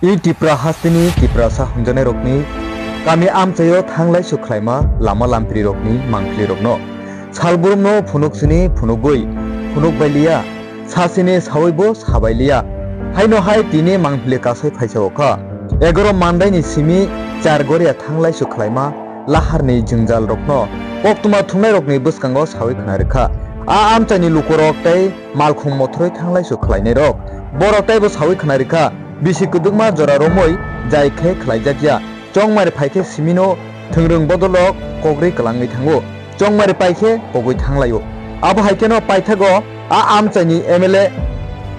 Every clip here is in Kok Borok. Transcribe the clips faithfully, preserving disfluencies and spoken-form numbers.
I Tipra hasteni Tiprasa hwnjaknairokni kami amchaio thanglai sukhlaima lama lamprirokni mangpilirokno salbrumno phunuk sini phunukgwi phunuk bailiya, sasini sawibo sabailiya. Haino hai tini mangpili kasai phaisa okha. Egoro mandaini simi char goria thanglai sukhlaima laharni jwngjalrokno koktwma thwngnairokni bwskango sawi khna rwkha. A amchaini lukurok tei malkhung mothroi thanglaisu khlainairok. Borok teibo sawi khna rikha, bisi kwdwkma jora romwi jai khe khlaijakya. Chongmari phai khe simino thwngrwng bodolo kogri kwlangwi thango. Chongmari pai khe kogwi thanglaio. Abo hai kheno paithago a amchaini M L A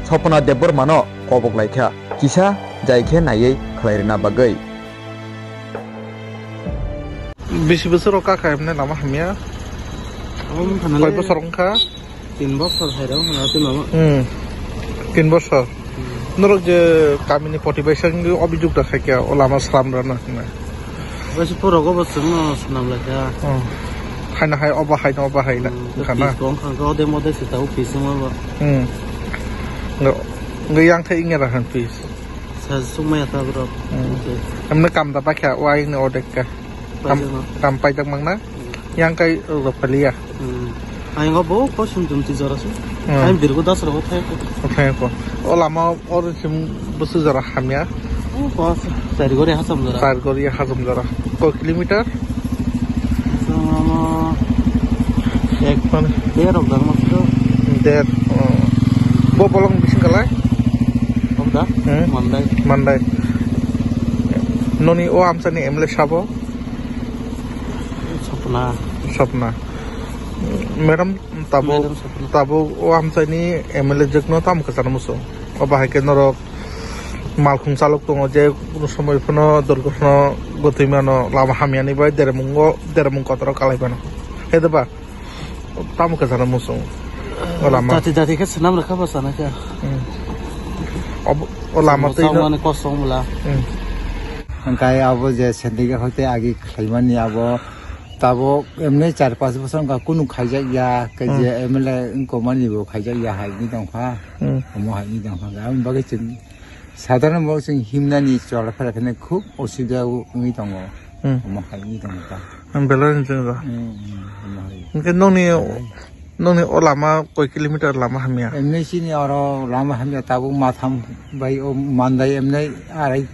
Swapna Debbarmano kobok laikha, kisa jai khe naiwi khlai rwna bagwi. Bisi bosor o kakha emne lama hamya? Omo wngkha nale koi bosor wngkha? Tin bosor hai rok wngkha na, tin lama. Hmm. Tin bosor. Hmm. Norok je kamini poti bai sengwi obijok da khaikha, o lama slam rwna hwnwi. Basi poro go bo chwngno swnam lai kha. Hmm. Haino hai obo haino obo hai na, hmm, wngkha na? Pis bo wngkha, wngkha, ode mode se ta o pis wngma bo. Hmm. Ngo, ngo yang thai ingya rahan pis. Sa sukmaya ta borok. Hmm. Oke. Amne kam da pakya, o aying ne odek ka. Kam, paijak no. Kam paijak mang na? Hmm. Yang kai rok paliya. Hmm. Aying o bo ko sum tum ti jora su. Hmm. Aying birgo das rok thai ko. Thai ko. O lama or sim busu jora hamya. O ko chari gori hasam jora. Chari gori hasam jora. Ko kilometer? Sama ek man. Der rok dang mak to. Der. Oh. Bo bolong bising kalai? Obda? Hmm? Mandai. Mandai. Noni o amsani M L A sabo? Swapna. Swapna. Madam, tabo, madam Swapna. Tabo o amsani M L A jwkno tamo kwchana muchung. O bahai khe norok malkhung chalok tongo, je kunu somoi phano durgothano gotwi mano, lama hamyani bai deremung o, deremung kotoro kalai mano. He de ba? Tamo khe sana muchung. O lama. Dati dati khe swnam rwkha bo sana khe. Hmm. Ob-, o lama twi no. Mani kosong bwla. Hmm. Hwnkhe abo je sendika hoite agi khlaimani abo tabuk emni char panch bosor wngkha kunu khaijak ya, khe je, hmm, M L A wngkha mani bo khaijak ya hai wngwi tongkha. Hmm. Omo hai wngwi tongkha. Aboni bagwi chwng Sadharon bo chwng himnani cholaphera khe khub osubida wngwi tongo. Hmm. Omo hai wngwi tongo ta. Ang belai wngwi tongo. Hmm, hmm, omo hai. Hwnkhe nokni, belai, nokni o lama koi kilometer lama hamya? Emni chini oro lama hamya tabuk Matham bai o Mandai emni arai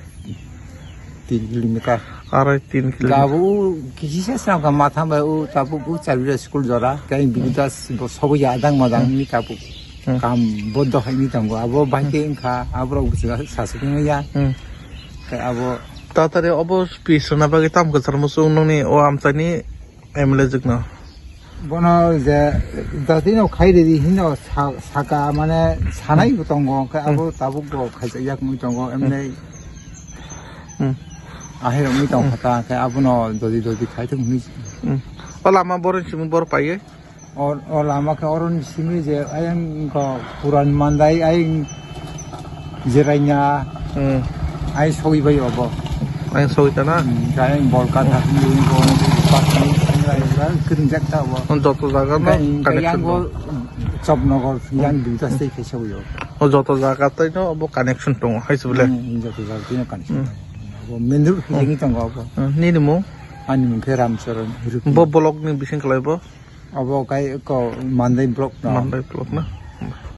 tin kilometer. Arai tin kilometer. Tabuk kisi se swnamkha Matham bai o tabuk o Chabira school jora. Khe Bibidas bo sobo ya adang madang, hmm, ni tabuk. Hmm. Kam bodo hai ni tongo, abo bahai khe wngkha, aborok bwswk saswk wngya. Hmm. Khe abo tatari obo pis rwna bagwi tamo kwchar muchung nokni o amchaini M L A jwkno? Bono je dati no khai ridi hino sa-, saka mane sanai, hmm, bo tongo, khe abo, hmm, tabuk bo khaijak yak wngwi tongo, hmm, emnai, hmm, ahai rok wngwi tong, hmm, kha ta, khe abono dodi dodi khai thung hinwi. Hmm. O lama borok simi bor paiye? O, o lama khe oro ni simi je ayang ko Puran Mandai ayang Jeraina, hmm, ayang sogwi bai obo. Ayang sogwi ta na? Hmm, ayang Bolkata, hmm, simi ko, simi ko, simi ko, kiring jak ta obo. Oh, joto jaga no connection yang ko dong. Chopnogor, hmm, yang duita sei khe sogwi obo. Oh, joto jaga tai no obo connection tongo, hai se bole? Hmm, joto jaga tai no connection, hmm, tongo. Obo main road, hmm, hinwi tongo obo. Hmm, nini mung? Ani mung khe Ramcharan Rukni. Bo block ni bising kalai bo? Abo kai ko Mandai block no. Mandai block na.